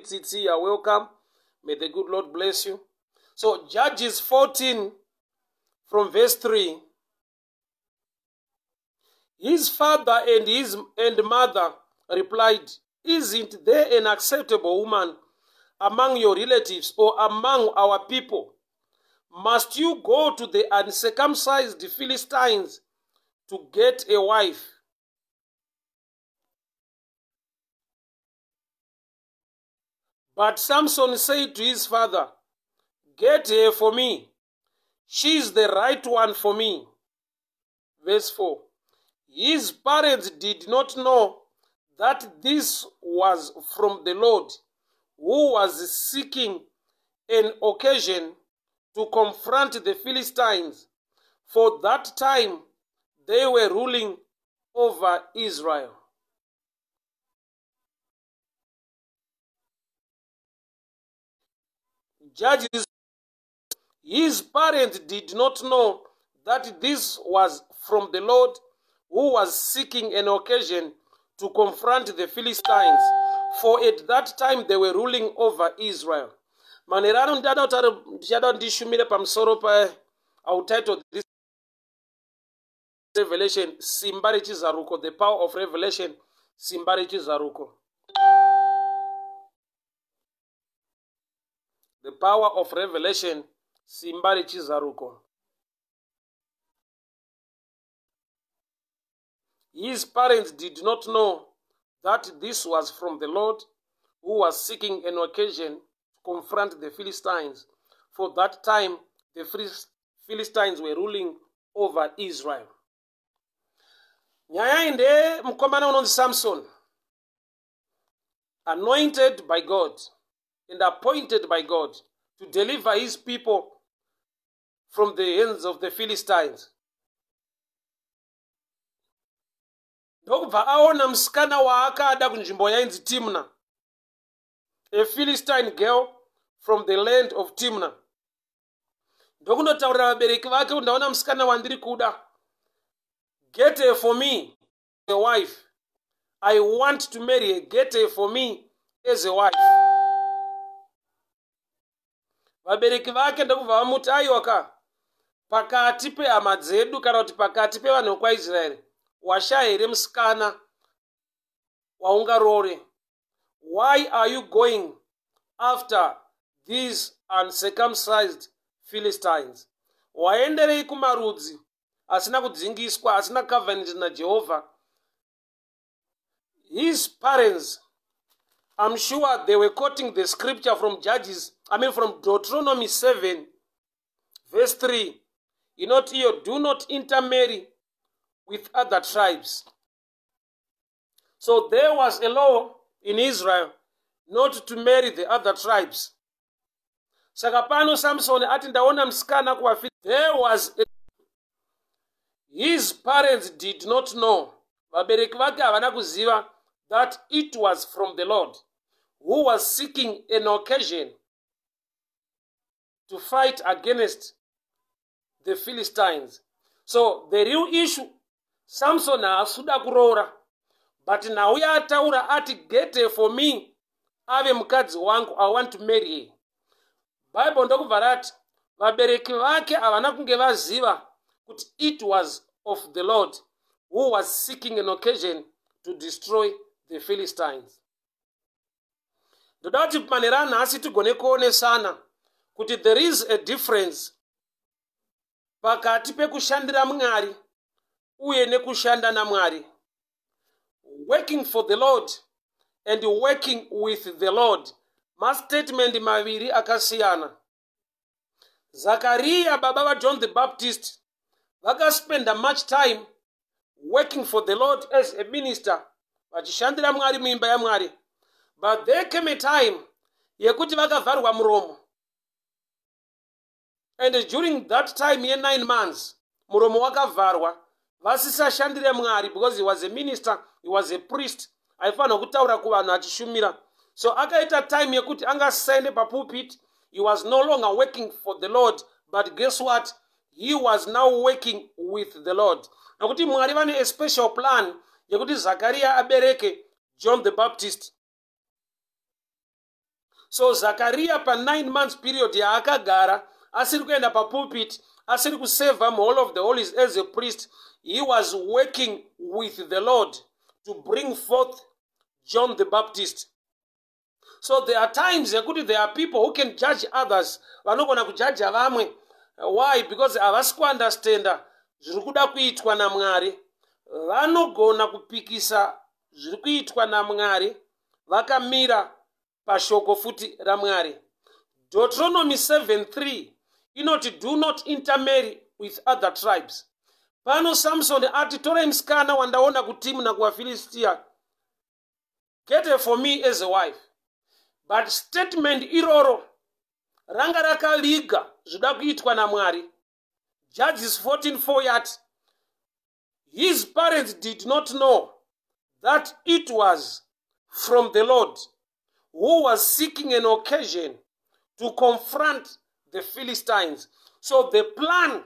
Tsitsi, you are welcome. May the good Lord bless you. So Judges 14 from verse 3. His father and his and mother replied, Isn't there an acceptable woman among your relatives or among our people? Must you go to the uncircumcised Philistines to get a wife? But Samson said to his father, Get her for me. She's the right one for me. Verse 4. His parents did not know that this was from the Lord, who was seeking an occasion to confront the Philistines. For that time they were ruling over Israel. Judges, his parents did not know that this was from the Lord, who was seeking an occasion to confront the Philistines, for at that time they were ruling over Israel. Manheru ano ndada kutaura, ndichada kuti ndishumire pamusoro pa, I will title this revelation, simba rechizaruko, the power of revelation, simba rechizaruko. The power of revelation, simba rechizaruko. His parents did not know that this was from the Lord, who was seeking an occasion to confront the Philistines. For that time, the Philistines were ruling over Israel. Nyaya iyi ndeye mukomana unonzi Samson, anointed by God and appointed by God to deliver his people from the hands of the Philistines. Ndokubva aona musikana waakada kunzvimbo yainzi Timna, a Philistine girl from the land of Timna. Ndokunotaurira vabereki vake kuti ndaona musikana wandiri kuda. Get her for me, a wife. I want to marry her. Get her for me as a wife. Vabereki vake ndokubva vamuti, aiwa ka, pakati pehama dzedu kana kuti pakati pevanhu vekwaIsraeri, washaya here musikana waungaroore? Why are you going after these uncircumcised Philistines? Waenderei kumarudzi asina kudzingiswa, asina covenant naJehovha? His parents, I'm sure they were quoting the scripture from Judges, I mean from Deuteronomy 7, verse 3. Inoti iyo, do not intermarry with other tribes. So there was a law in Israel not to marry the other tribes. Saka pano Samson ati ndaona musikana kuvafi. There was a... His parents did not know. Vabereki vake havana kuziva that it was from the Lord, who was seeking an occasion to fight against the Philistines. So the real issue, Samson haasuda kuroora, but nhau yaataura ati get her for me, ave mukadzi wangu, I want to marry her. Bible ndokubva rati vabereki vake havana kunge vaziva kuti it was of the Lord, who was seeking an occasion to destroy the Philistines. Ndoda kuti manheru anhasi tigone kuonesana kuti there is a difference pakati pekushandira Mwari uye nekushanda naMwari. Working for the Lord and working with the Lord mastatement maviri akasiyana. Zakaria baba vaJohn the Baptist vakaspenda much time working for the Lord as a minister, vachishandira Mwari muimba yaMwari. But there came a time yekuti vakavharwa muromo. And during that time ye9 months, muromo wakavharwa, vasisashandire Mwari, because he was a minister, he was a priest, aifanira kutaura kuvanhu achishumira. So akaita time yekuti angasaende papulpit. He was no longer working for the Lord, but guess what? He was now working with the Lord. Nokuti Mwari vane a special plan yekuti Zakaria abereke John the Baptist. So Zakariya pa9 months period yaakagara asiri kuenda papulpit, asiri kusevha muhall of the holies as a priest, he was working with the Lord to bring forth John the Baptist. So there are times yekuti there are people who can judge others, vanogona kujaja vamwe. Why? Because havasi kuunderstanda zviri kuda kuitwa naMwari. Vanogona kupikisa zviri kuitwa naMwari vakamira pashoko futi raMwari. Deuteronomy 7:3 inoti, "Do not intermarry with other tribes." Pano Samson ati, "Torai musikana wandaona kuTimna kuvaFiristiya, get her for me as a wife." But statement iroro ranga rakaviga zvida kuitwa naMwari. Judges 14:4 yati, "His parents did not know that it was from the Lord, who was seeking an occasion to confront the Philistines." So the plan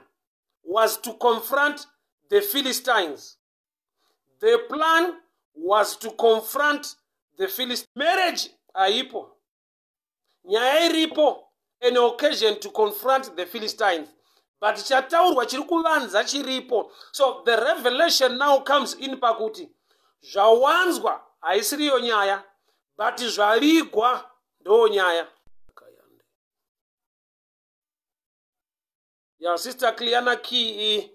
was to confront the Philistines. The plan was to confront the Philistines. Marriage haipo nyaya iripo, an occasion to confront the Philistines, but chataurwa chiri kuvanza chiripo. So the revelation now comes in pakuti zvawanzwa haisiriyo nyaya, but zvavigwa ndo nyaya. Ya, Sister Cliana Key,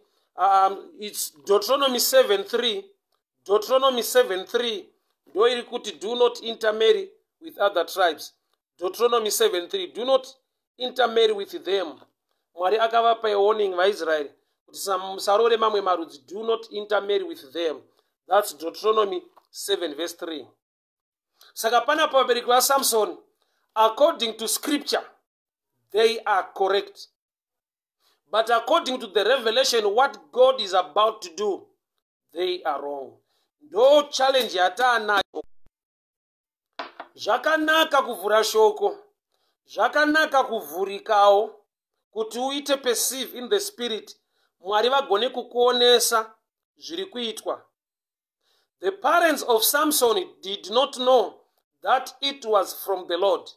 it's Deuteronomy 7:3. Deuteronomy 7:3 ndo iri kuti, "Do not intermarry with other tribes." Deuteronomy 7:3, do not intermarry with them. Mwari akavapa warning vaIsraeri kuti musarore mamwe marudzi. Do not intermarry with them. That's Deuteronomy 7 verse 3. Saka panapa vabereki vaSamson, according to scripture, they are correct, but according to the revelation, what God is about to do, they are wrong. Ndo challenge yataanayo. Zvakanaka kuvhura shoko, zvakanaka kuvhurikawo kuti uite perceive in the spirit, Mwari vagone kukuonesa zviri kuitwa. The parents of Samson did not know that it was from the Lord,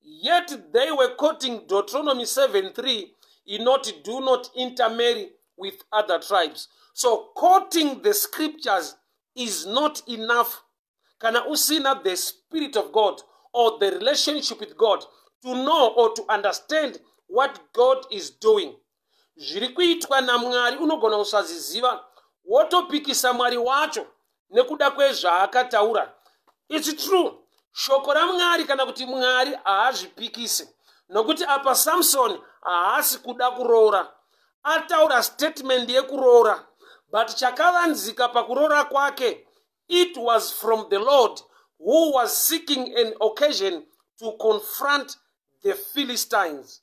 yet they were quoting Deuteronomy 7:3 inoti, "Do not intermarry with other tribes." So quoting the scriptures is not enough kana usina the spirit of God or the relationship with God to know or to understand what God is doing. Zviri kuitwa naMwari unogona kusaziziva, wotopikisa Mwari wacho nekuda kwezvaakataura. It's true, shoko raMwari kana kuti Mwari haazvipikisi, nokuti apa Samson haasi kuda kuroora. Ataura statement yekuroora, but chakavanzika pakuroora kwake, it was from the Lord, who was seeking an occasion to confront the Philistines.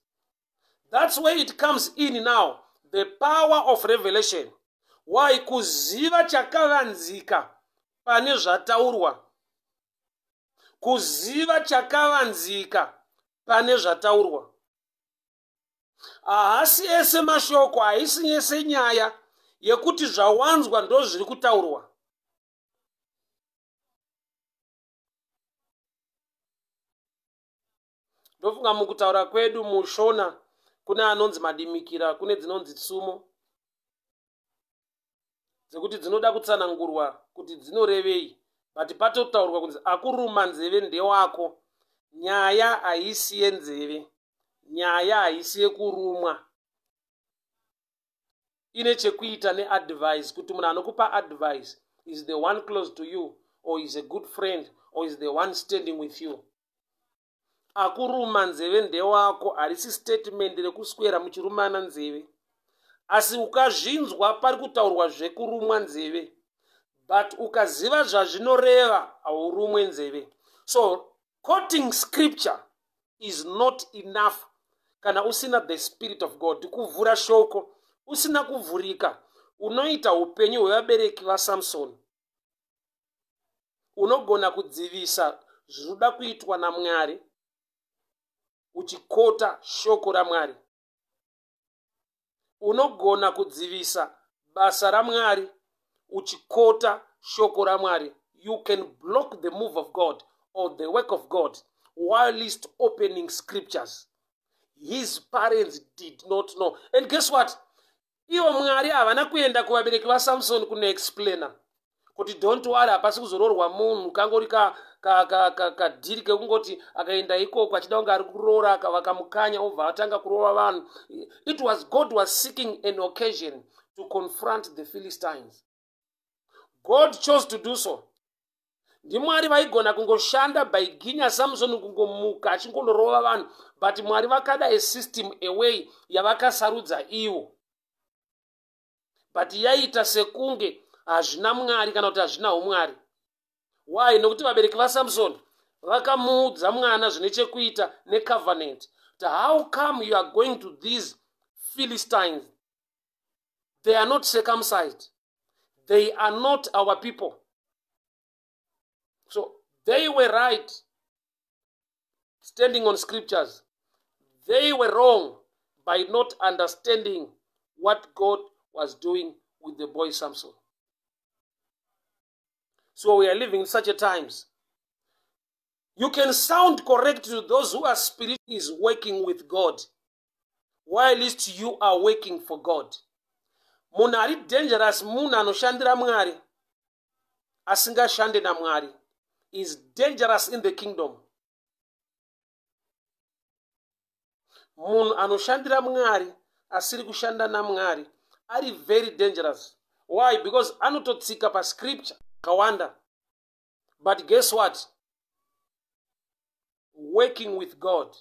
That's where it comes in now, the power of revelation. Why? Kuziva chakavanzika pane zvataurwa, kuziva chakavanzika pane zvataurwa. Haasi ese mashoko, haisi yese nyaya yekuti zvawanzwa ndo zviri kutaurwa. Ndofunga mukutaura kwedu muShona kune anonzi madimikira, kune dzinonzi tsumo dzekuti dzinoda kutsanangurwa kuti dzinorevei, but patotaurwa kunzi akuruma nzeve ndewako. Nyaya haisi yenzeve, nyaya haisi yekurumwa, ine chekuita neadvice, kuti munhu anokupa advice is the one close to you or is a good friend or is the one standing with you. Akuruma nzeve ndewako harisi statement rekuswera muchirumana nzeve, asi ukazvinzwa pari kutaurwa zvekurumwa nzeve, but ukaziva zvazvinoreva haurumwe nzeve. So quoting scripture is not enough kana usina the spirit of God. Kuvhura shoko usina kuvhurika, unoita upenyu hwevabereki vaSamsoni. Unogona kudzivisa zvinoda kuitwa naMwari uchiquota shoko raMwari. Unogona kudzivisa basa raMwari uchiquota shoko raMwari. You can block the move of God or the work of God. whilst opening scriptures. His parents did not know. And guess what? Ivo Mwari havana kuenda kuvabereki vaSamson kunoexplaina kuti don't worry, hapasi kuzoroorwa munhu, kangori kadhiri kekungoti akaenda ikoko achida kunge ari kuroora, vakamukanya obva atanga kurova vanhu. It was God was seeking an occasion to confront the Philistines. God chose to do so. NdiMwari vaigona kungoshanda by ginya Samson kungomuka achingondorova vanhu, but Mwari vakada a system, a way yavakasarudza ivo, but yaita sekunge hazvina Mwari kana kuti hazvina umwari. Why? Nokuti vabereki vaSamson vakamuudza mwana zvine chekuita necovenant, kuti how come you are going to these Philistines? They are not circumcised, they are not our people. So they were right, standing on scriptures. They were wrong by not understanding what God was doing with the boy Samson. So we are living in such a times. You can sound correct to those who are spirit is working with God, whilst you are working for God. Munhu ari dangerous munhu anoshandira Mwari asingashande naMwari is dangerous in the kingdom. Munhu anoshandira Mwari asiri kushanda naMwari ari very dangerous. Why? Because anototsika pascripture kawanda. But guess what? Working with God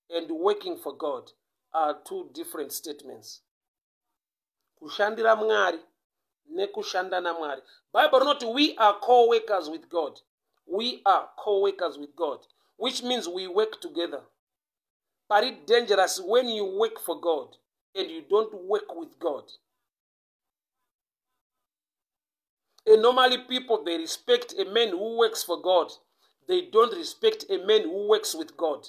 and working for God are two different statements. Kushandira Mwari nekushanda naMwari. Bible rinoti we are co-workers with God. We are co-workers with God, which means we work together. But it's dangerous when you work for God and you don't work with God. And normally people, they respect a man who works for God. They don't respect a man who works with God.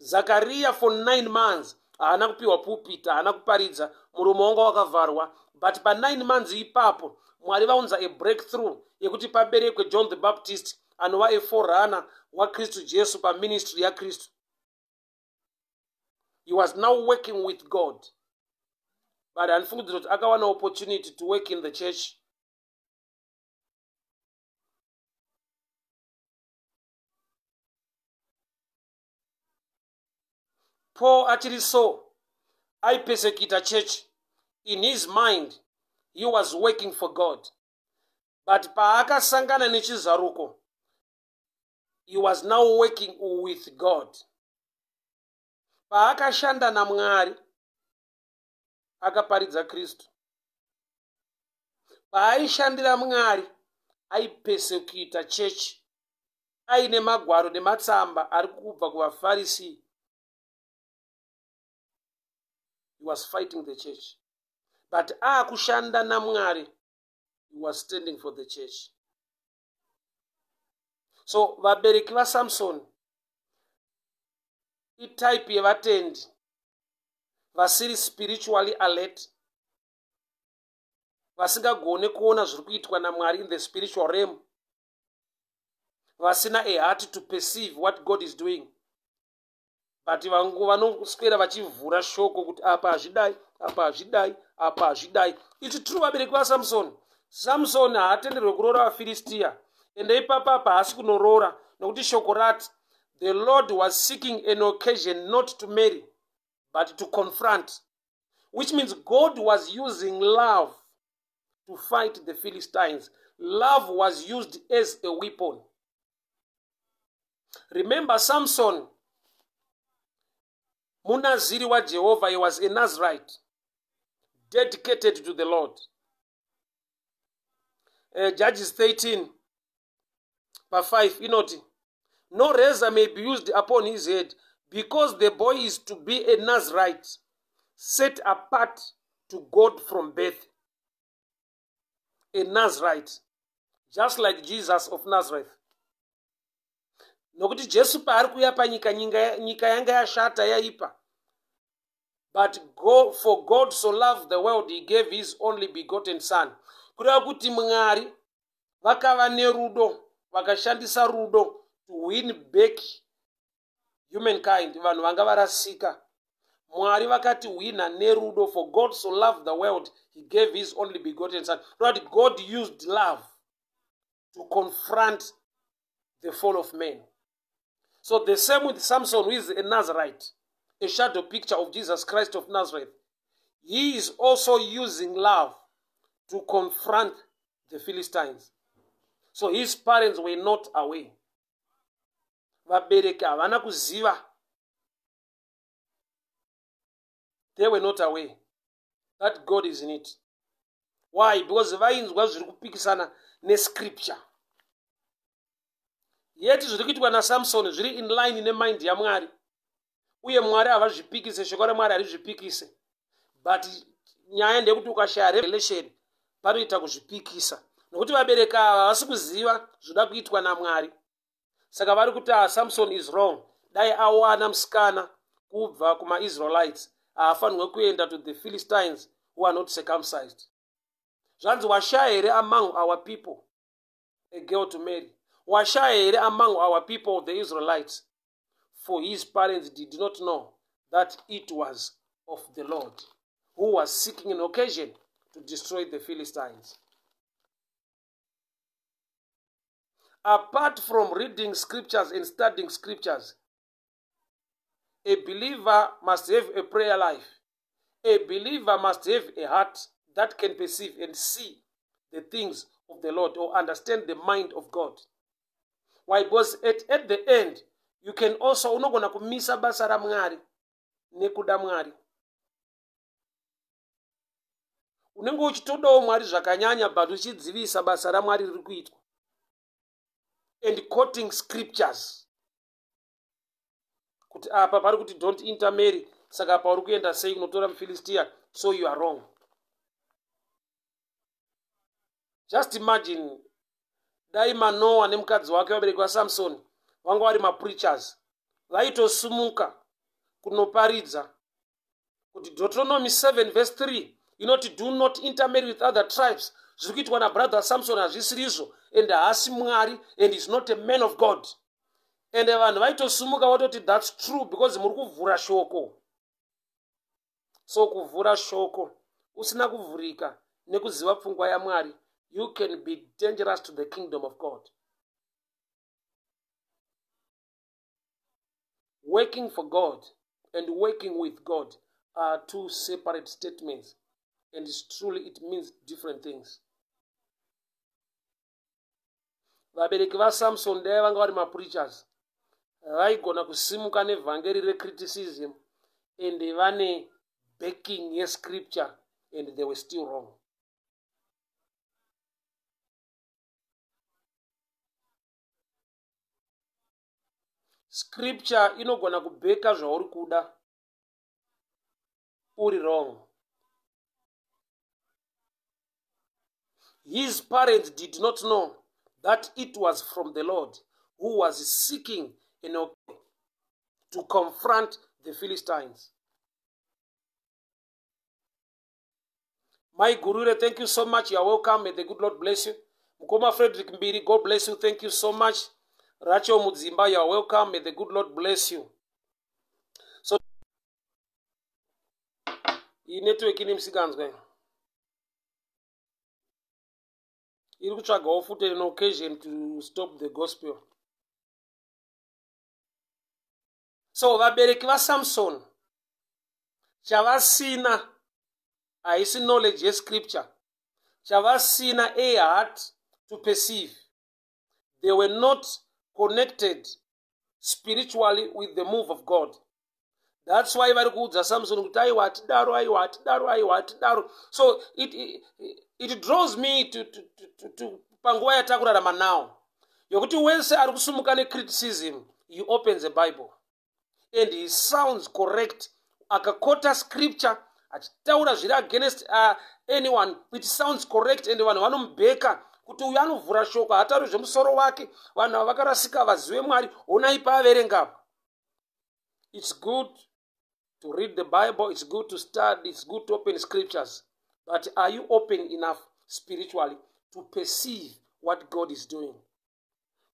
Zakaria for 9 months haana kupiwa pulpit, haana kuparidza, muromo wanga wakavharwa. But pa 9 months ipapo Mwari vaunza a breakthrough yekuti paberekwe John the Baptist, anova a forerunner waKristu Jesu paministry yaKristu. He was now working with God. But handifungidzira kuti akawana opportunity to work in the church. Paul achiri so aipesekita church. In his mind he was working for God, but paakasangana nechizaruko he was now working with God. Paakashanda naMwari akaparidza Kristu. Paaishandira Mwari aipesekita chechi aine magwaro nematsamba ari kubva kuvaFarisi. He was fighting the church, but aakushanda naMwari he was standing for the church. So vabereki vaSamson itype yevatendi vasiri spiritually alert, vasingagone kuona zviri kuitwa naMwari in the spiritual realm, vasina a heart to perceive what God is doing, but vangu vanoswera vachivhura shoko kuti apa hazvidai, apa hazvidai, apa hazvidai. It's true, vabereki vaSamson, Samson haatenderwe kuroora vaFiristiya, ende ipapa apa haasi kunoroora nokuti shoko rati the Lord was seeking an occasion not to marry but to confront, which means God was using love to fight the Philistines. Love was used as a weapon. Remember, Samson munaziri waJehovah. He was a Nazarite dedicated to the Lord. Judges 13 pa5 inoti no razor may be used upon his head, because the boy is to be a Nazarite, set apart to God from birth. A Nazarite, just like Jesus of Nazareth. Nokuti Jesu paari kuuya panyika, nyika yanga yashata, yaipa. But go, for God so loved the world, he gave his only begotten son. Kureva kuti Mwari vakava nerudo, vakashandisa rudo. to win back humankind, vanhu vanga varasika. Mwari vakatihwina nerudo. For God so loved the world, he gave his only begotten son. Right? God used love to confront the fall of man. So the same with Samson, who is a Nazarite, a shadow picture of Jesus Christ of Nazareth. He is also using love to confront the Philistines. So his parents were not aware. Vabereki havana kuziva. They were not aware that God is in it. Why? Because vainzwa zviri kupikisana nescripture. Yet zviri kuitwa naSamson zviri in line nemind yaMwari. Uye Mwari havazvipikise, shoko raMwari harizvipikise. But nyaya ndeyekuti ukashaya revelation panoita kuzvipikisa. Nokuti vabereki ava havasi kuziva zvoda kuitwa naMwari. Saka vari kuti ah, Samson is wrong. Dai awana musikana kubva kumaIsraelites, haafanirwe kuenda to the Philistines who are not circumcised. Zvanzi washaya here among our people a girl to marry? Washaya here among our people the Israelites? For his parents did not know that it was of the Lord, who was seeking an occasion to destroy the Philistines. Apart from reading scriptures and studying scriptures, a believer must have a prayer life. A believer must have a heart that can perceive and see the things of the Lord or understand the mind of God. Why? Because at the end, you can also unogona kumisa basa raMwari nekuda Mwari. Unenge uchitodawo Mwari zvakanyanya, but uchidzivisa basa raMwari riri kuitwa. And quoting scriptures. Kuti apa pari kuti don't intermarry, saka apa uri kuenda sei kunotora muFilistia, so you are wrong. Just imagine dai Manoa nemukadzi wake, vabereki vaSamson, vanga vari mapreachers, vaitosumuka kunoparidza kuti Deuteronomy 7 verse 3 inoti do not intermarry with other tribes. Zviri kuitwa nabrother Samson hazvisirizvo, and haasi Mwari, and is not a man of God. And vanhu vaitosumuka vototi that's true, because muri kuvhura shoko. So kuvhura shoko usina kuvhurika nekuziva pfungwa yaMwari, you can be dangerous to the kingdom of God. Working for God and working with God are two separate statements, and truly it means different things. Vabereki vaSamson dai vanga vari mapreachers, vaigona kusimuka nevhangeri recriticism, and vane backing yescripture, and they were still wrong. Scripture inogona kubheka zvauri kuda uri wrong. His parents did not know that it was from the Lord, who was seeking an occasion to confront the Philistines. My Gurure, thank you so much. You are welcome. May the good Lord bless you. Mukoma Frederick Mbiri, God bless you. Thank you so much. Rachel Mudzimba, you are welcome. May the good Lord bless you. So, iyi network ine musikanzwa iri kutsvagawo futi an occasion to stop the gospel. So vabereki vaSamson chavasina haisi knowledge yescripture, chavasina a heart to perceive. They were not connected spiritually with the move of God. That's why vari kuudza Samson kuti aiwa hatidaro, aiwa hatidaro, aiwa hatidaro. So it draws me to panguva yatakurarama now, yokuti wese ari kusumuka necriticism, he opens a Bible and he sounds correct. Akakota scripture achitaura zviri against anyone, it sounds correct, and vanhu vanomubheka kuti uyu anovhura shoko, haatauri zvemusoro wake, vanhu ava vakarasika, vazive Mwari, honai paaverengapo. It's good to read the Bible, it's good to study, it's good to open scriptures, but are you open enough spiritually to perceive what God is doing,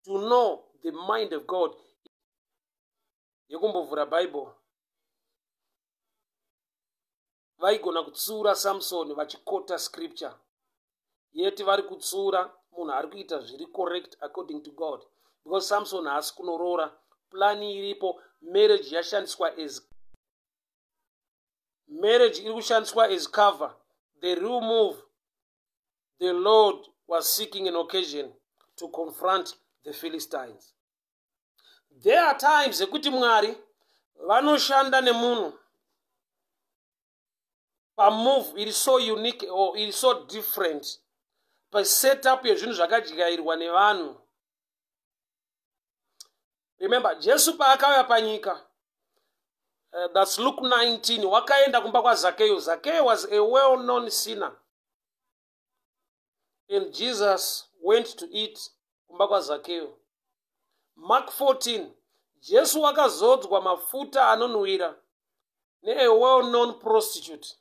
to know the The mind of God yekumbovhura Bible. Vaigona kutsiura Samsoni vachikota scripture, yet vari kutsiura munhu ari kuita zviri correct according to God, because Samson haasi kunoroora. Plani iripo, marriage yashandiswa as marriage iri kushandiswa as cover. The real move, the Lord was seeking an occasion to confront the Philistines. There are times ekuti Mwari vanoshanda nemunhu pamove iri so unique or iri so different pasetup yezvinhu zvakadyairwa nevanhu. Remember, Jesu paakauya panyika, that's Luke 19, wakaenda kumba kwaZakeyo. Zakeyo was a well-known sinner. And Jesus went to eat kumba kwaZakeyo. Mark 14, Jesu wakazodzwa mafuta anonhuwira nea well-known prostitute.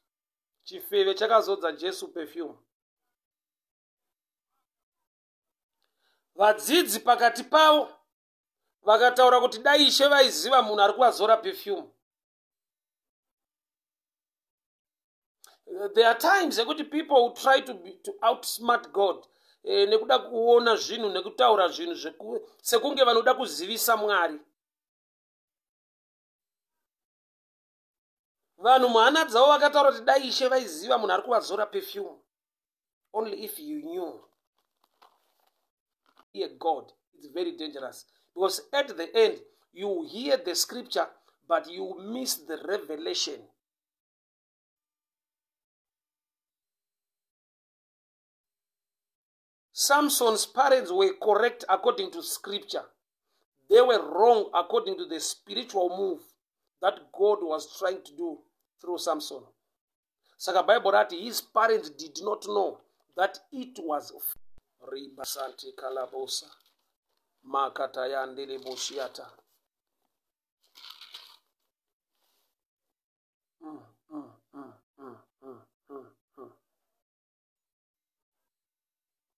Chifeve chakazodza Jesu perfume. Vadzidzi pakati pavo vakataura kuti dai Ishe vaiziva munhu ari kuvazora perfume. There are times ekuti people who try to outsmart God, nekuda kuona zvinhu nekutaura zvinhu sekunge vanoda kuzivisa Mwari. Vanhu muhana dzavo vakataura kuti dai Ishe vaiziva munhu ari kuvazora perfume. Only if you knew. Hear God. It's very dangerous. Because at the end, you hear the scripture, but you miss the revelation. Samson's parents were correct according to scripture. They were wrong according to the spiritual move that God was trying to do through Samson. Saka Bible rati his parents did not know that it was Ribasante Kalabosa Makatayandele Boshiata.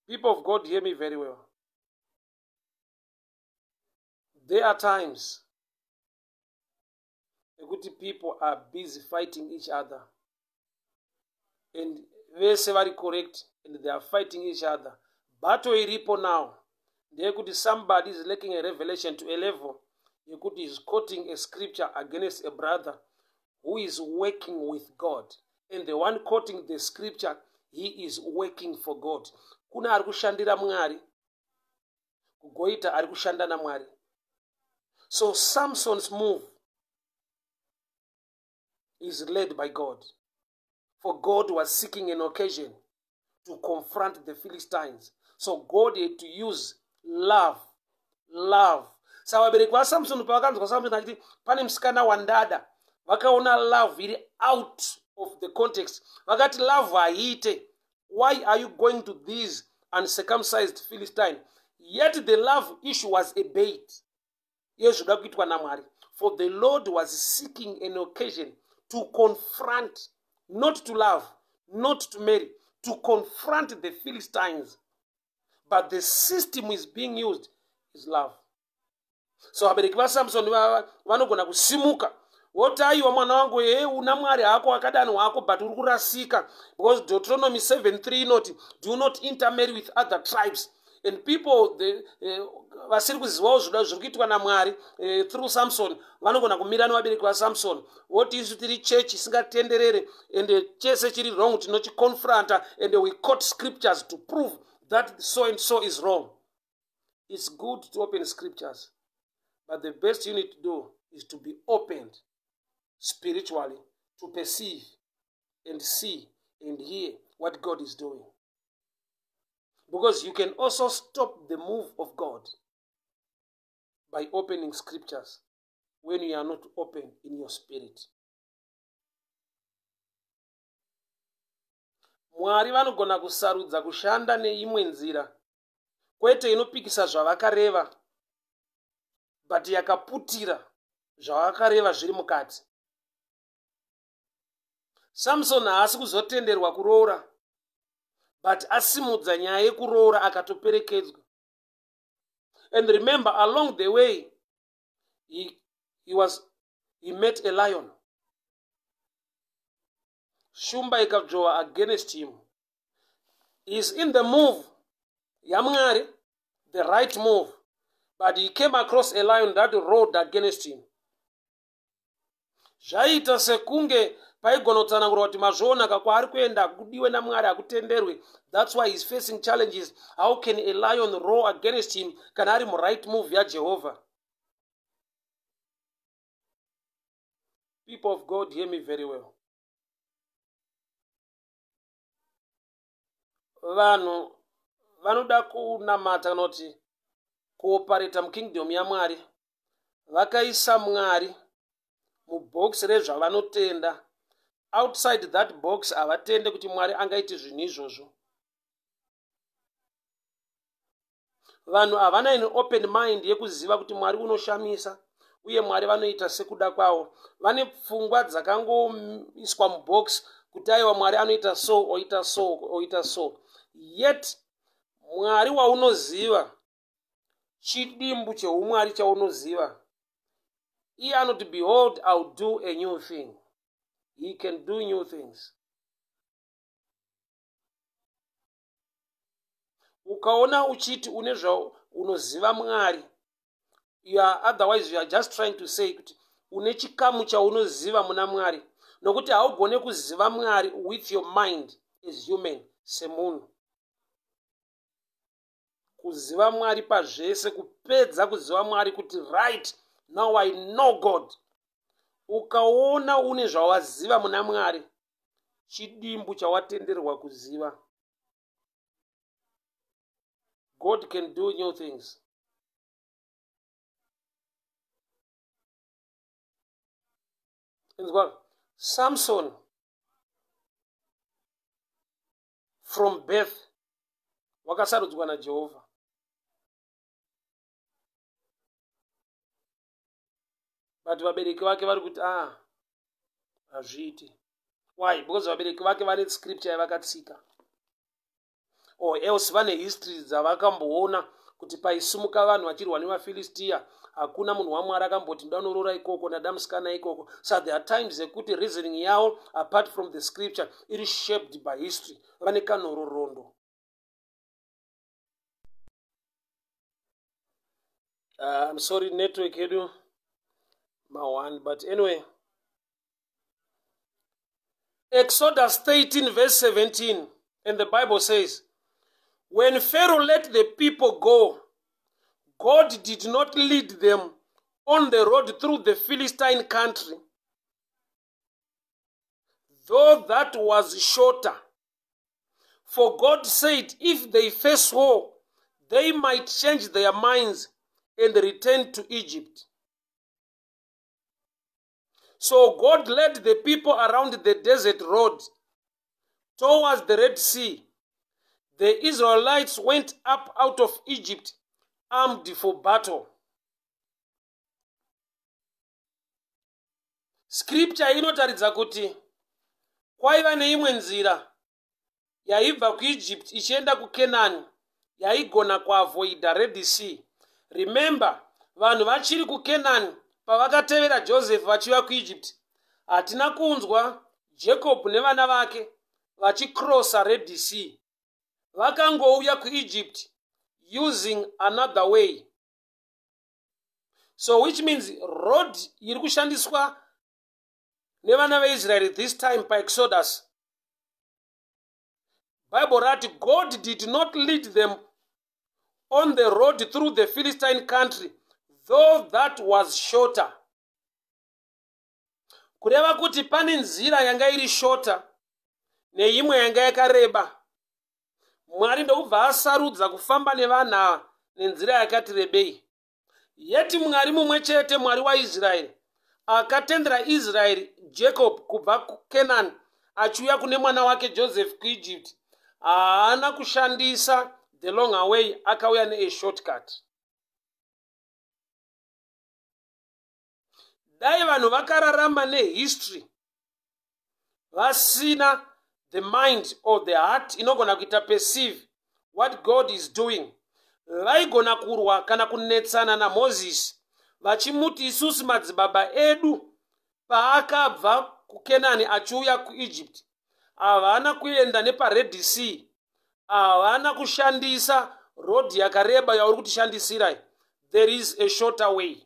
People of God, hear me very well. There are times ekuti people are busy fighting each other, and vese vari correct and they are fighting each other. Battle iripo now ndeyekuti somebody is lacking a revelation to a level yekuti is quoting a scripture against a brother who is working with God, and the one quoting the scripture, he is working for God. Kuna ari kushandira Mwari, kugoita ari kushanda naMwari. So Samson's move is led by God. For God was seeking an occasion to confront the Philistines. So God had to use love. Love. Saka vabereki vaSamson pavakanzwa Samson achiti pane musikana wandada, vakaona love iri out of the context. Vakati love haiite. Why are you going to these uncircumcised Philistine? Yet the love issue was a bait yezvoda kuitwa naMwari. For the Lord was seeking an occasion to confront, not to love, not to marry, to confront the Philistines. But the system is being used is love. So vabereki vaSamson vanogona kusimuka woti aiwa mwana wangu, he una Mwari hako akadani hwako, but uri kurasika, because Deuteronomy 7:3 inoti do not intermarry with other tribes. And people vasiri kuzivawo zvoda zviri kuitwa naMwari through Samson vanogona kumira nevabereki vaSamson voti isu tiri church isingatenderere and chese chiri wrong tinochiconfronta and we quote scriptures to prove that so and so is wrong. It's good to open scriptures, but the best you need to do is to be opened spiritually to perceive and see and hear what God is doing. Because you can also stop the move of God by opening scriptures when you are not open in your spirit. Mwari vanogona kusarudza kushanda neimwe nzira, kwete inopikisa zvavakareva, but yakaputira zvavakareva zviri mukati. Samson haasi kuzotenderwa kuroora, but asimudza nyaya yekuroora akatoperekedzwa. And remember, along the way, he met a lion. Shumba ikadzvova against him. He is in the move yaMwari, the right move, but he came across a lion that roared against him. Zvaiita sekunge paigona kutsanangurwa kuti mazvionaka, kwaari kuenda hakudiwe naMwari, hakutenderwe. That's why he's facing challenges. How can a lion roar against him kana ari muright move yaJehovha? People of God, hear me very well. Vanhu vanoda kunamata kana kuti kuoperate mukingdom yaMwari vakaisa Mwari mubhokisi rezvavanotenda. Outside that box havatende kuti Mwari angaiti zvinhu izvozvo. Vanhu havana an open mind yekuziva kuti Mwari unoshamisa uye Mwari vanoita sekuda kwavo. Vane pfungwa dzakangoiswa mubhokisi kuti aiwa, Mwari anoita so, oita so, oita so. Yet Mwari waunoziva, chidimbu cheumwari chaunoziva, iye anoti, "Behold, I'll do a new thing." He can do new things. Ukaona uchiti une zvaunoziva Mwari, you are, otherwise you are just trying to say kuti une chikamu chaunoziva muna Mwari, nokuti haugone kuziva Mwari with your mind as human. Semunhu, kuziva Mwari pazvese, kupedza kuziva Mwari kuti right now I know God, ukaona une zvawaziva muna Mwari, chidimbu chawatenderwa kuziva. God can do new things. Inzwa, Samson from birth wakasarudzwa naJehovha, but vabereki vake vari kuti, "Ah, hazviiti." Why? Because vabereki vake vane scripture yavakatsika, or else vane history dzavakamboona kuti paisimuka vanhu vachirwa nevaFiristiya, hakuna munhu waMwari akamboti ndanoroora ikoko, ndada musikana ikoko. So there are times ekuti reasoning yavo, apart from the scripture, iri shaped by history. Vane kanhororondo. I'm sorry, network yedu ma1, but anyway, Exodus 13 verse 17, and the Bible says, "When Pharaoh let the people go, God did not lead them on the road through the Philistine country, though that was shorter. For God said, if they face war, they might change their minds and return to Egypt. So God led the people around the desert road towards the Red Sea. The Israelites went up out of Egypt armed for battle." Scripture inotaridza kuti kwaiva neimwe nzira yaibva kuEgypt ichienda kuKenani yaigona kuavoida Red Sea. Remember, vanhu vachiri kuKenani pavakatevera Joseph vachiuya kuEgypt, hatina kunzwa Jacob nevana vake vachicrossa Red Sea. Vakangouya kuEgypt using another way. So which means road iri kushandiswa nevana veIsraeri this time paExodus, Bible rati God did not lead them on the road through the Philistine country, though that was shorter. Kureva kuti pane nzira yanga iri shorter neimwe yanga yakareba. Mwari ndokubva asarudza kufamba nevanhu ava nenzira yakati rebei. Yeti Mwari mumwe chete, Mwari waIsraeri, akatendera Israeri, Jacob, kubva kuCanaan achiuya kune mwana wake Joseph kuEgypt, haana kushandisa the long way, akauya neashortcut. Dai vanhu vakararama nehistory vasina the mind or the heart inogona kuita perceive what God is doing. Vaigona kurwa kana kunetsana naMozisi vachimuti isusu madzibaba edu paakabva kuKenani achiuya kuEgypt havana kuenda nepaRed Sea, havana kushandisa road yakareba yauri kutishandisirai. There is a shorter way.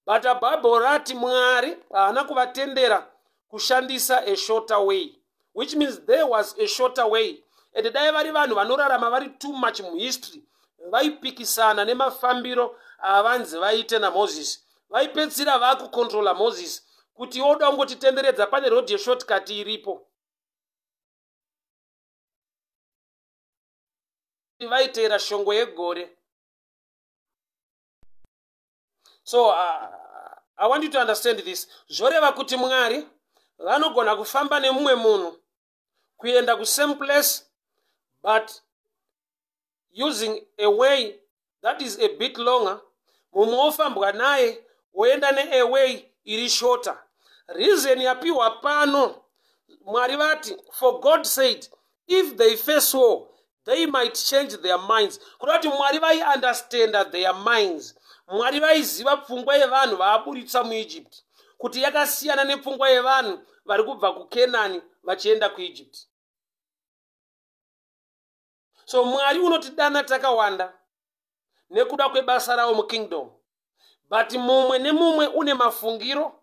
But Bible rati Mwari haana kuvatendera kushandisa a shorter way, which means there was a shorter way. And dai vari vanhu vanorarama vari too much muhistory, vaipikisana nemafambiro avanzi vaite naMoses. Vaipedzisira vakucontrola Moses kuti oda kungotitenderedza pane road yeshortcut iripo. Vaiteera shongwe yegore. So I want you to understand this. Zvoreva kuti Mwari vanogona kufamba nemumwe munhu kuenda kusame place, but using a way that is a bit longer. Mumwe ofambwa naye woenda nea way iri shorter. Reason yapiwa pano, Mwari vati, for God said, if they face war, they might change their minds. Kuda kuti Mwari vaiunderstanda their minds. Mwari vaiziva pfungwa yevanhu vaaburitsa muEgypt kuti yakasiyana nepfungwa yevanhu vari kubva kuKenani vachienda kuEgypt. So Mwari unotidana takawanda nekuda kwebasa ravo mukingdom, but mumwe nemumwe une mafungiro,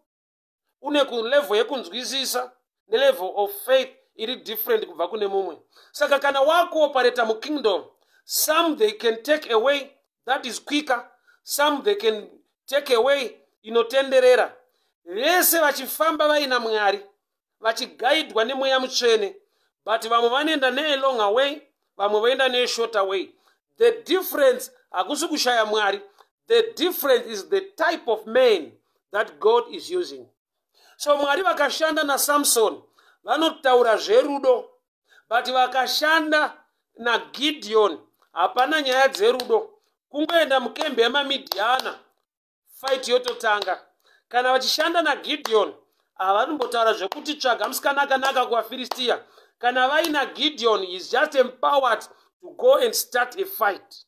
une kulevel yekunzwisisa nelevel of faith iri different kubva kune mumwe. Saka kana wakuoperata mukingdom, some they can take away that is quicker, some they can take away inotenderera. Vese vachifamba vaina Mwari, vachigaidwa nemweya mutsvene, but vamwe vanoenda nealong way, vamwe voenda neshorter way. The difference hakusi kushaya Mwari. The difference is the type of man that God is using. So Mwari vakashanda naSamson vanotaura zverudo, but vakashanda naGideon hapana nyaya dzerudo. Kungoenda mukembe yemaMidhiana, fight yototanga. Kana vachishanda naGideon havanombotaura zvekuti tsvaga musikana akanaka kuvaFiristiya. Kana vaina Gideon, is just empowered to go and start a fight.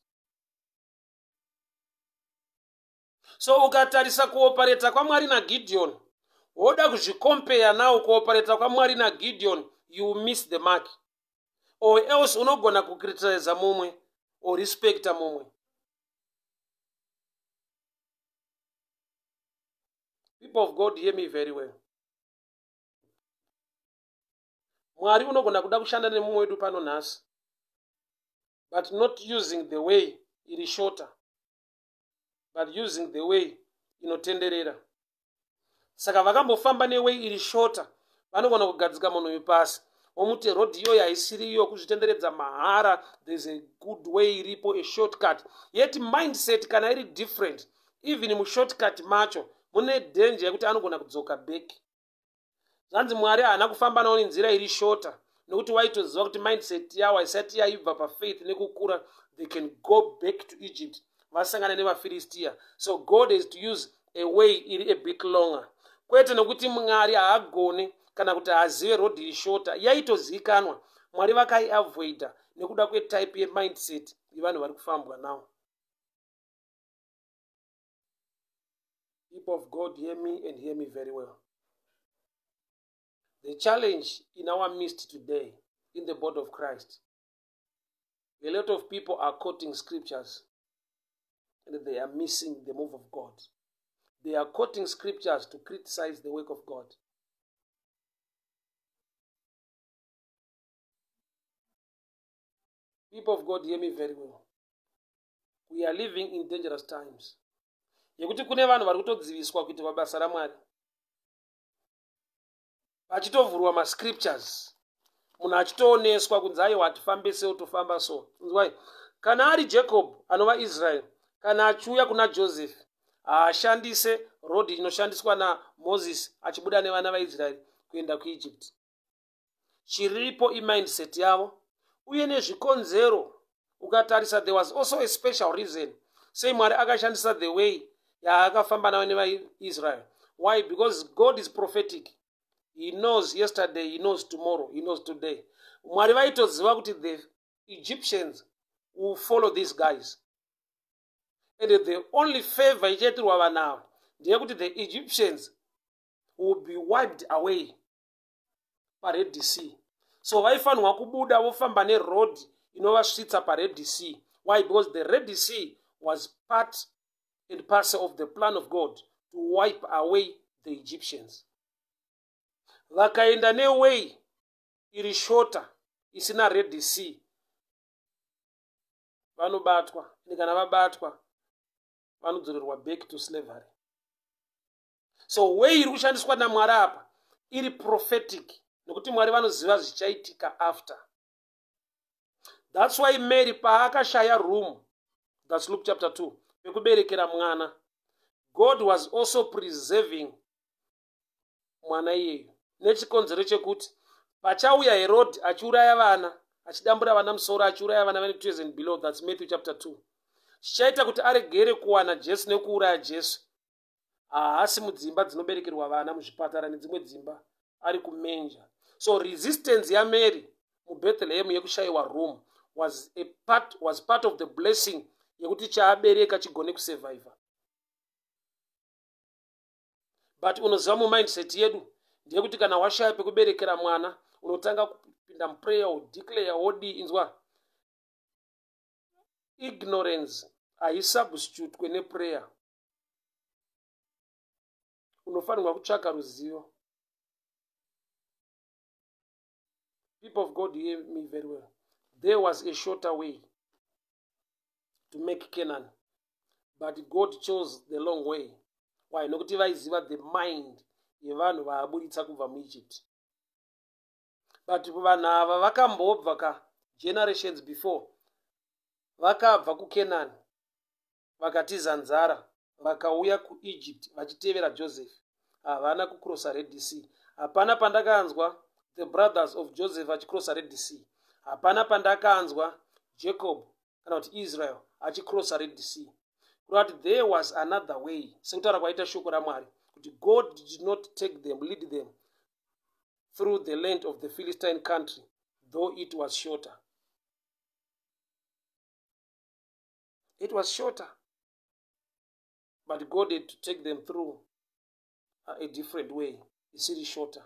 So ukatarisa kuoperata kwaMwari naGideon, woda kuzvicompare now kuoperata kwaMwari naGideon, you miss the mark, or else unogona kucriticiza mumwe or respecta mumwe. People of God, hear me very well. Mwari unogona kuda kushanda nemumwe wedu pano nhasi, but not using the way iri shorter, but using the way inotenderera. Saka vakambofamba neway iri shorter, vanogona kugadzika munhu uyu pasi, womuti road iyoyo haisiriyo, kuzvitenderedza mahara, there's a good way iripo, a shortcut. Yet mindset kana iri different, even mushortcut macho mune danger yekuti anogona kudzoka back. Zvanzi Mwari haana kufamba nawo nenzira iri shorter, nekuti waitoziva kuti mindset yavo haisati yaibva pafaith nekukura. They can go back to Egypt vasangana nevaFiristiya. So God is to use a way iri a bit longer, kwete nekuti Mwari haagone kana kuti haazive road iri shorter. Yaitozivikanwa, Mwari vakaiavoida nekuda kwetype yemindset yevanhu vari kufambwa nawo. People of God, hear me and hear me very well. The challenge in our midst today in the body of Christ, a lot of people are quoting scriptures and they are missing the move of God. They are quoting scriptures to criticize the work of God. People of God, hear me very well. We are living in dangerous times yekuti kune vanhu vari kutodziviswa kuitwa basa raMwari, vachitovhurwa mascriptures, munhu achitooneswa kunzi aiwa, hatifambe sei, tofamba so. Nzwai, kana ari Jacob anova Israel, kana achiuya kuna Joseph, haashandise road inoshandiswa naMoses achibuda nevana vaIsraeri kuenda kuEgypt. Chiripo imindset yavo uye nezvikonzero. Ukatarisa, there was also a special reason sei Mwari akashandisa the way yaakafamba navo nevaIsrael. Why? Because God is prophetic. He knows yesterday, he knows tomorrow, he knows today. Mwari vaitoziva kuti the Egyptians will follow these guys. And the only favor ichaitirwa vanhu ava ndeyekuti the Egyptians will be wiped away paRed Sea. So vaifanirwa kubuda vofamba neroad inovasvitsa paRed Sea. Why? Because the Red Sea was part and parcel of the plan of God to wipe away the Egyptians. Vakaenda neway iri shorter isina Red Sea, vanobatwa, and kana vabatwa vanodzorerwa back to slavery. So way iri kushandiswa naMwari apa iri prophetic, nokuti Mwari vanoziva zvichaitika after. That's why Mary paakashaya room, that's Luke chapter 2, pekuberekera mwana, God was also preserving mwana iyeyo nechikonzero chekuti pachauya Herod achiuraya vana, achidambura vana musoro, achiuraya vana vane 2 years and below, that's Matthew chapter 2, chichaita kuti aregere kuwana Jesu nekuuraya Jesu. Haasi mudzimba dzinoberekerwa vana muzvipatara nedzimwe dzimba, ari kumanger. So resistance yaMary muBethlehem yekushayiwa room was part of the blessing yekuti chaabereka chigone kusurviva. But unoziva, mumindset yedu ndeyekuti kana washaya pekuberekera mwana, unotanga kupinda muprayer, wodeclare, wodii. Inzwa, ignorance haisubstitutwe neprayer. Unofanirwa kutsvaka ruzivo. People of God, hear me very well. There was a shorter way to make Canaan, but God chose the long way. Why? Nokuti vaiziva the mind yevanhu vaaburitsa kubva muEgypt. But vanhu ava vakambobva ka generations before, vakabva kuCanaan, vakatiza nzara, vakauya kuEgypt vachitevera Joseph. Havana kucrossa Red Sea. Hapana pandakanzwa the brothers of Joseph vachicrossa Red Sea. Hapana pandakanzwa Jacob kana kuti Israel achicrossa Red Sea. Kureva kuti there was another way, sekutaura kwaita shoko raMwari kuti God did not take them, lead them through the land of the Philistine country, though it was shorter. It was shorter, but God had to take them through a different way isiri shorter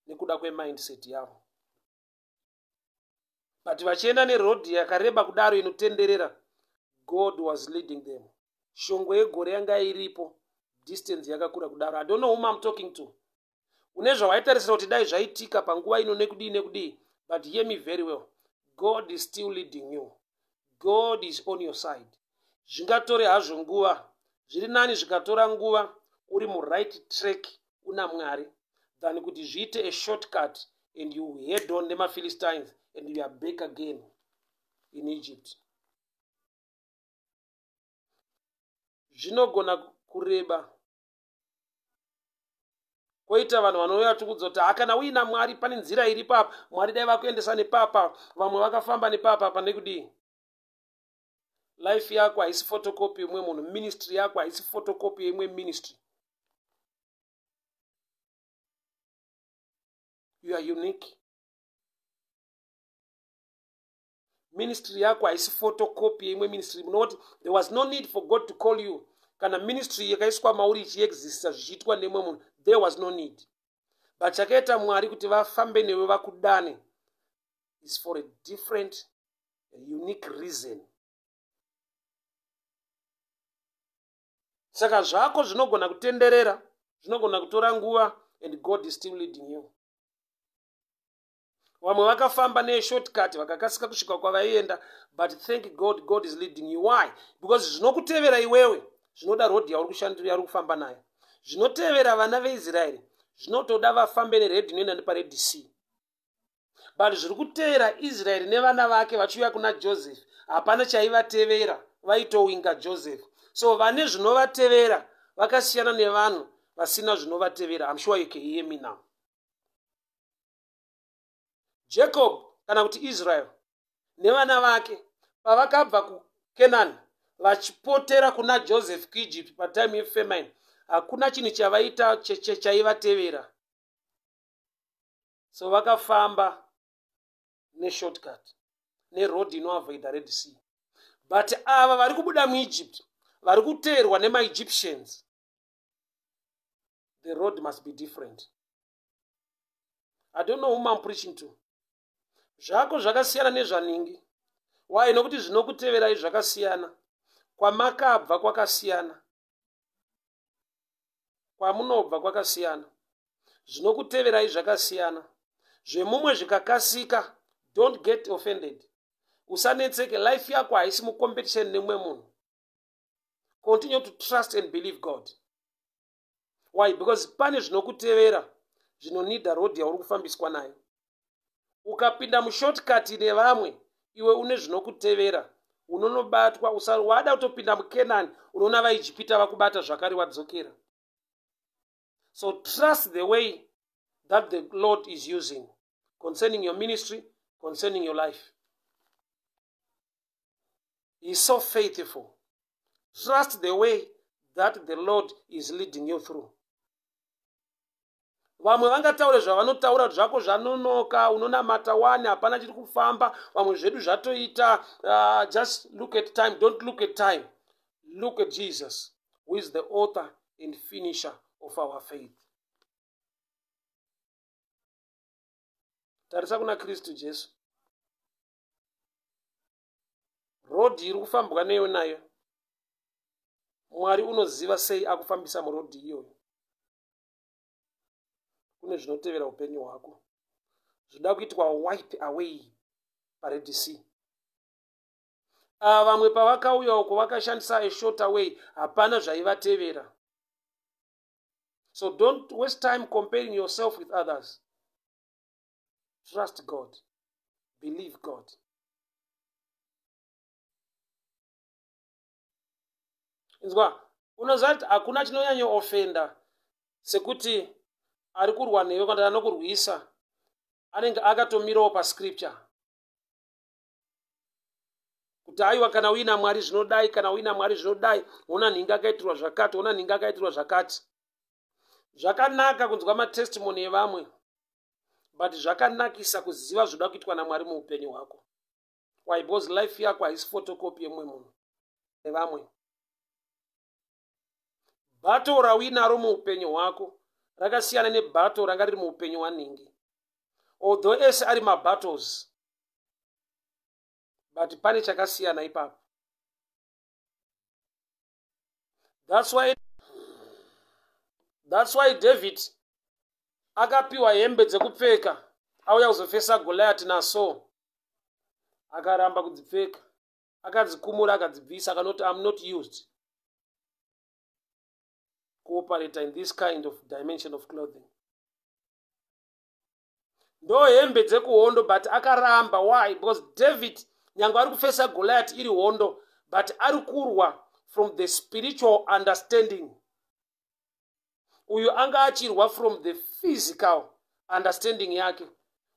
nekuda kwemindset yavo. But vachienda nerodhi yakareba kudaro inotenderera, God was leading them. Shongwe yegore yanga iripo, distance yakakura kudaro. I don't know whom I'm talking to. Une zvawaitarisira kuti dai zvaitika panguva ino nekudii nekudii, but hear me very well, God is still leading you. God is on your side. Zvingatore hazvo nguva, zviri nani zvikatora nguva uri muright track una Mwari than kuti zviite a shortcut and you head on nemaPhilistines and you are back again in Egypt. Zvinogona kureba kwoita vanhu vanouya tikudza kuti hakana uina Mwari, pane nzira iri papa, Mwari dai vakuendesa nepapa, vamwe vakafamba nepapa pane kudii. Life yako haisi photocopy yemumwe munhu. Ministry yako haisi photocopy yeimwe ministry. You are unique. Ministry yako haisi photocopy yeimwe ministry. Munoti there was no need for God to call you kana ministry yakaiswa mauri ichiexista zvichiitwa nemumwe munhu. There was no need, but chakaita Mwari kuti vafambe newe, vakudane, is for a different, a unique reason. Saka zvako zvinogona kutenderera, zvinogona kutora nguva, and God is still leading you. Vamwe vakafamba neshortcut, vakakasika kusvika kwavaienda, but thank God, God is leading you. Why? Because zvinokutevera iwewe zvinoda rodhi yauri kushandira, yauri kufamba nayo. Zvinotevera vana veIsraeri zvinotoda vafambe neroad inoenda nepaRed Sea, but zviri kutevera Israeri nevana vake vachiuya kuna Joseph, hapana chaivatevera, vaitowinga Joseph. So vane zvinovatevera vakasiyana nevanhu vasina zvinovatevera. I'm sure you can hear me now. Jacob kana kuti Israel nevana vake pavakabva kuCanaan vachipotera kuna Joseph kuEgypt patime yefamine, hakuna chinhu chavaita chaivatevera. So vakafamba neshortcut, neroad inoavoida Red Sea. But ava vari kubuda muEgypt vari kuteerwa nemaEgyptians. The road must be different. I don't know whom I'm preaching to. Zvako zvakasiyana nezvaningi. Why? Nokuti zvinokuteverai zvakasiyana. Kwamakabva kwakasiyana. Kwamunobva kwakasiyana. Zvinokuteverai zvakasiyana. Zvemumwe zvikakasika, don't get offended. Usanetseke, life yako haisi mucompetition nemumwe munhu. Continue to trust and believe God. Why? Because pane zvinokutevera zvinonida road yauri kufambiswa nayo. Ukapinda mushortcut nevamwe, iwe une zvinokutevera, unonobatwa. Wada kutopinda muKenani, unoona vaIjipita vakubata zvakare, wadzokera. So trust the way that the Lord is using concerning your ministry, concerning your life. He is so faithful. Trust the way that the Lord is leading you through. Vamwe vangataure zvavanotaura, zvako zvanonoka, unonamata wani, hapana chiri kufamba, vamwe zvedu zvatoita. Just look at time. Don't look at time. Look at Jesus, who is the author and finisher of our faith. Tarisa kuna Kristu Jesu. Rodhi iri kufambwa neyo nayo, Mwari unoziva sei akufambisa murodhi iyoyo. Kune zvinotevera upenyu hwako zvoda kuitwa wipe away paRed Sea. Ava vamwe pavakauya uko vakashandisa a shorter way, hapana zvaivatevera. So don't waste time comparing yourself with others. Trust God, believe God. Inzwa, unoziva kuti hakuna chinonyanyoofenda sekuti ari kurwa newe kana anokurwisa anenge akatomirawo pascripture kuti aiwa, kana uina Mwari zvinodai, kana uina Mwari zvinodai, ona nhingi akaitirwa zvakati, ona nhingi akaitirwa zvakati. Zvakanaka kunzwa matestimony evamwe, but zvakanakisa kuziva zvoda kuitwa naMwari muupenyu hwako. Why? Because life yako haisi photocopy yemumwe munhu nevamwe. Bato rauinaro muupenyu hwako rakasiyana nebato ranga riri muupenyu hwanhingi. Although ese ari mabattles, but pane chakasiyana ipapo. That's why David akapiwa hembe dzekupfeka auya kuzofesa Goliath naSaul, akaramba kudzipfeka, akadzikumura, akadzibvisa, akanoti, "I'm not used kuoperate in this kind of dimension of clothing." Ndo hembe dzekuhondo, but akaramba. Why? Because David, nyange ari kufesa Goliath iri hondo, but ari kurwa from the spiritual understanding. Uyu anga achirwa from the physical understanding yake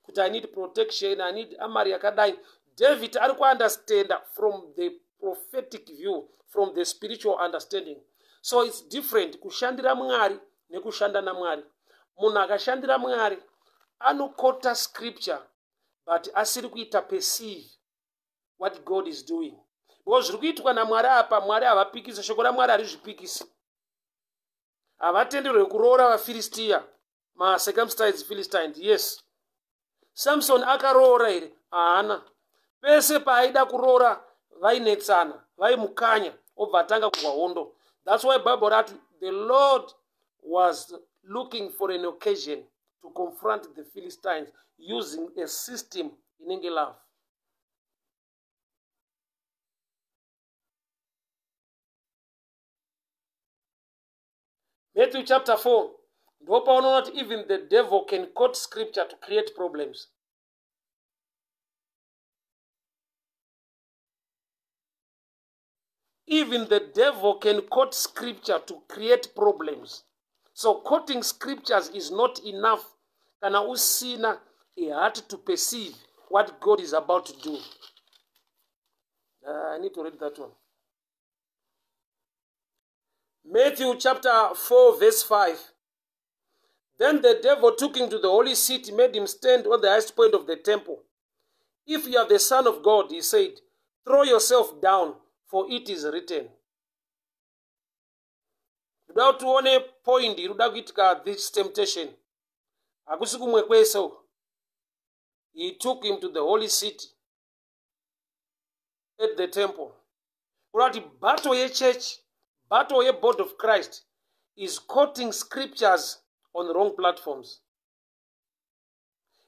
kuti I need protection, I need armour yakadai. David ari kuunderstanda from the prophetic view, from the spiritual understanding. So it's different kushandira Mwari nekushanda naMwari. Munhu akashandira Mwari anokota scripture, but asiri kuita perceive what God is doing, because zviri kuitwa naMwari apa, Mwari havapikisi. Shoko raMwari harizvipikisi. Havatenderwe kuroora vaFiristiya, macircumcised Philistines. Yes, Samson akaroora here? Haana. Pese paaida kuroora vainetsana, vaimukanya, obva atanga kurwa hondo. That's why Bible rati the Lord was looking for an occasion to confront the Philistines using a system inenge love. Matthew chapter 4, ndopaunoona kuti even the devil can quote scripture to create problems. Even the devil can quote scripture to create problems. So quoting scriptures is not enough kana usina a heart to perceive what God is about to do. I need to read that one. Matthew chapter 4 verse 5. Then the devil took him to the holy city, made him stand on the highest point of the temple. "If you are the Son of God," he said, "throw yourself down, For it is written. Ndoda kuti uone point iri kuda kuitika this temptation. Hakusi kumwe kwese uko. He took him to the holy city at the temple. Kuda kuti battle yechurch, battle yeboard of Christ is quoting scriptures on wrong platforms.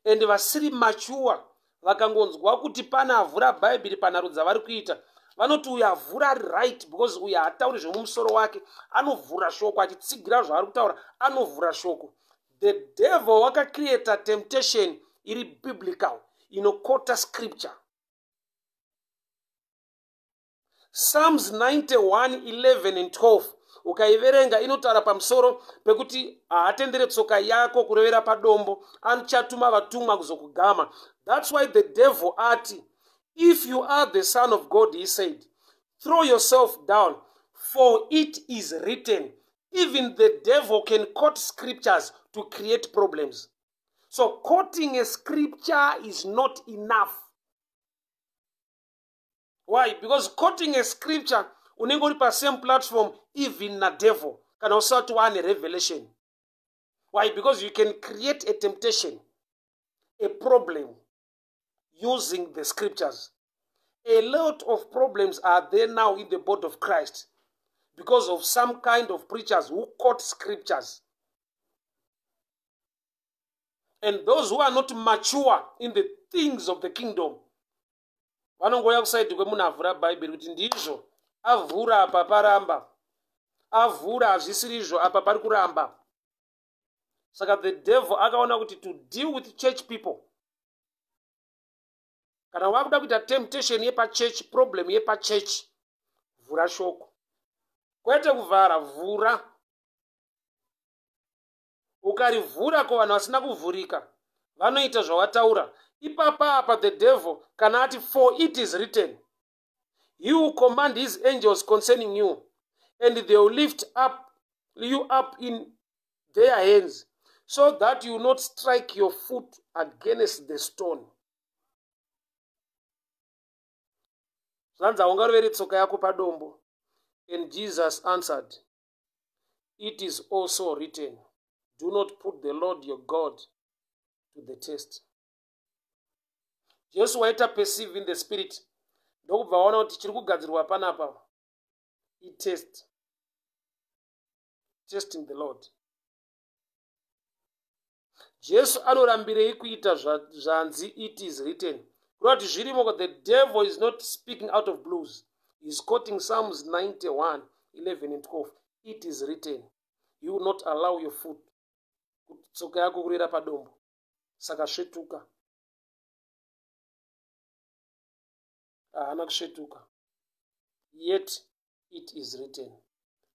And vasiri mature vakangonzwa kuti pane avhura bhaibheri panharo dzavari kuita, vanoti uyu avhura ari right because uyu haatauri zvemumusoro wake, anovhura shoko achitsigira zvaari kutaura, anovhura shoko. The devil wakacreata temptation iri biblical inokota scripture. Psalms 91, 11 and 12 ukaiverenga inotaura pamusoro pekuti haatendere tsoka yako kurevera padombo, anichatuma vatumwa kuzokugama. That's why the devil ati, if you are the son of God, he said, throw yourself down, for it is written. Even the devil can quote scriptures to create problems. So quoting a scripture is not enough. Why? Because quoting a scripture, unenge uri pasame platform even nadevil kana usati waane revelation. Why? Because you can create a temptation, a problem using the scriptures. A lot of problems are there now in the body of Christ because of some kind of preachers who quote scriptures. And those who are not mature in the things of the kingdom, vanongouya kusaidi kwemunhu avhura bhaibheri kuti ndizvo, avhura apa paramba, avhura hazvisirizvo apa pari kuramba. Saka the devil akaona kuti to deal with church people, kana wakuda kuita temptation yepachurch, problem yepachurch, vhura shoko, kwete kuvhara, vhura. Ukarivhura ko vanhu vasina kuvhurika vanoita zvawataura. Ipapa apa the devil kana ati for it is written, he will command his angels concerning you and they will lift up you up in their hands so that you not strike your foot against the stone. Zvanzi haungaroveri tsoka yako padombo. And Jesus answered, it is also written, do not put the Lord your God to the test. Jesu waita perceive in the spirit, ndokubva waona kuti chiri kugadzirwa panapa itest, testing the Lord. Jesu anorambirei kuita zvanzi it is written? Kureva kuti zvirimo. The devil is not speaking out of blues. He is quoting Psalms 91, 11 and 12. It is written, you will not allow your foot, tsoka yako kurera padombo. Saka svetuka. Haana kusvetuka. Yet it is written.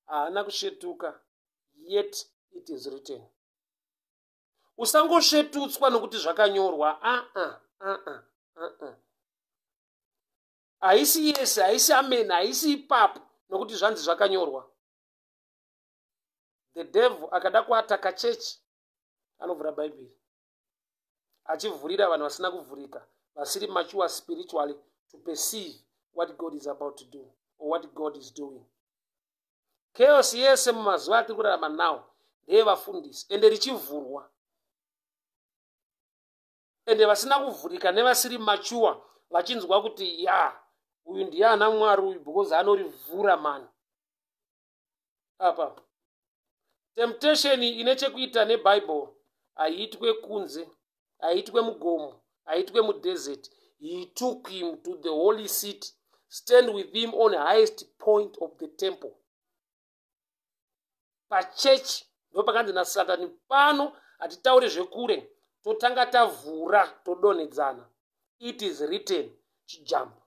Haana kusvetuka. Yet it is written. Usangosvetutswa nokuti zvakanyorwa. Haisi yese, haisi amen, haisi ipapo nokuti zvanzi zvakanyorwa. The devil akada kuataka chechi anovhura bhaibheri achivhurira vanhu vasina kuvhurika, vasiri mature spiritually to perceive what God is about to do or what God is doing. Chaos yese mumazuva atiri kurarama now ndeyevafundisi, ende richivhurwa, ende vasina kuvhurika nevasiri mature vachinzwa kuti ya uyu ndiye ana Mwari uyu because anorivhura mani. Apa temptation ine chekuita neBible haiitwe kunze, haiitwe mugomo, haiitwe mudesert. He took him to the holy city, stand with him on the highest point of the temple. Pachechi ndo pakanzi naSatani pano hatitauri zvekure, totanga tavhura todonhedzana. It is written, chijambo.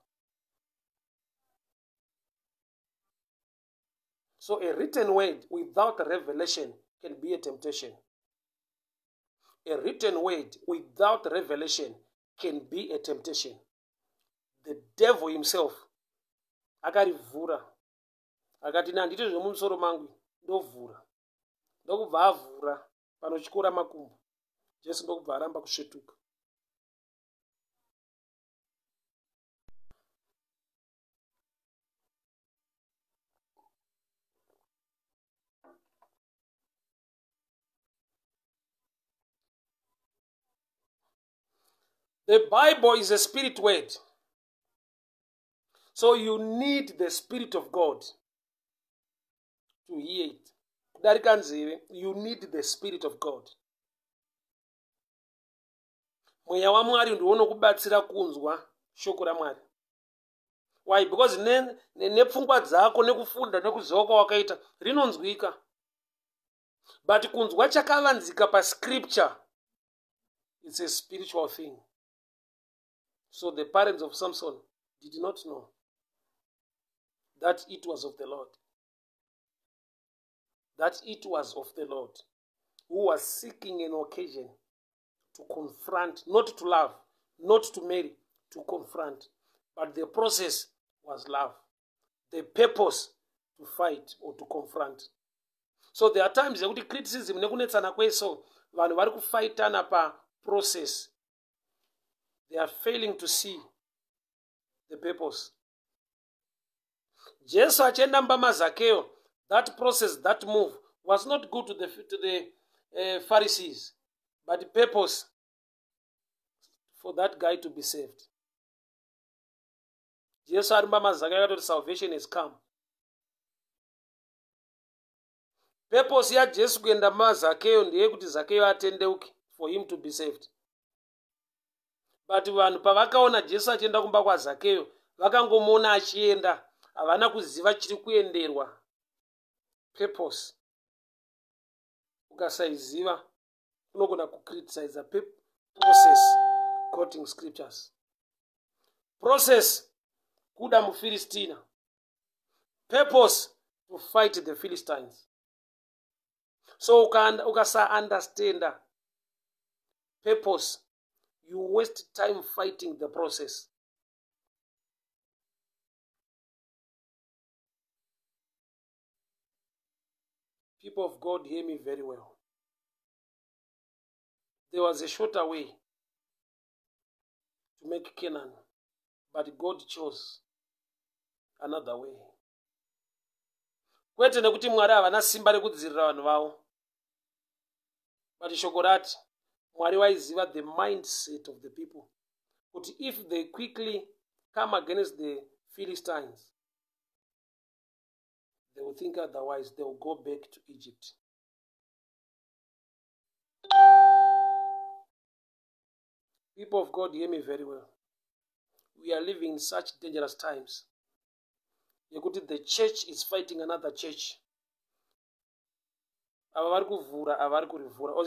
So a written word without revelation can be a temptation. A written word without revelation can be a temptation. The devil himself akarivhura akati nanditi zvemumusoro mangu ndovhura, ndokubva avhura panotyora makumbo. Jesu ndokubva aramba kusvetuka. The Bible is a spirit word. So you need the Spirit of God to hear it. Kudarika nzeve, you need the Spirit of God. Mweya waMwari ndiwo unokubatsira kunzwa shoko raMwari. Why? Because nepfungwa dzako nekufunda nekuziva kwawakaita rinonzwika. But kunzwa chakavanzika pascripture, it's a spiritual thing. So the parents of Samson did not know that it was of the Lord. That it was of the Lord who was seeking an occasion to confront, not to love, not to marry, to confront. But the process was love. The purpose to fight or to confront. So there are times yekuti criticism nekunetsana kweso vanhu vari kufaitana paprocess. They are failing to see the purpose. Jesu achienda mumba maZakeo, that process, that move was not good to the Pharisees, but the purpose for that guy to be saved. Jesu ari mumba maZakeo akatoti salvation has come. Purpose yaJesu kuenda mumba maZakeo ndeyekuti Zakeo atendeuke for him to be saved. But vanhu pavakaona Jesu achienda kumba kwaZakeo, vakangomuona achienda, havana kuziva chiri kuenderwa. Purpose ukasaiziva unogona kucriticize process quoting scriptures. Process kuda muFilistina, purpose to fight the Philistines. So ukasaunderstanda purpose, you waste time fighting the process. People of God, hear me very well. There was a shorter way to make Canaan, but God chose another way. Kwete nekuti Mwari havana simba rekudzivirira vanhu vavo, but shoko rati Mwari vaiziva the mindset of the people, kuti if they quickly come against the Philistines, they will think otherwise, they will go back to Egypt. People of God, hear me very well. We are living in such dangerous times yekuti the church is fighting another church. Ava vari kuvhura, ava vari kurivhura.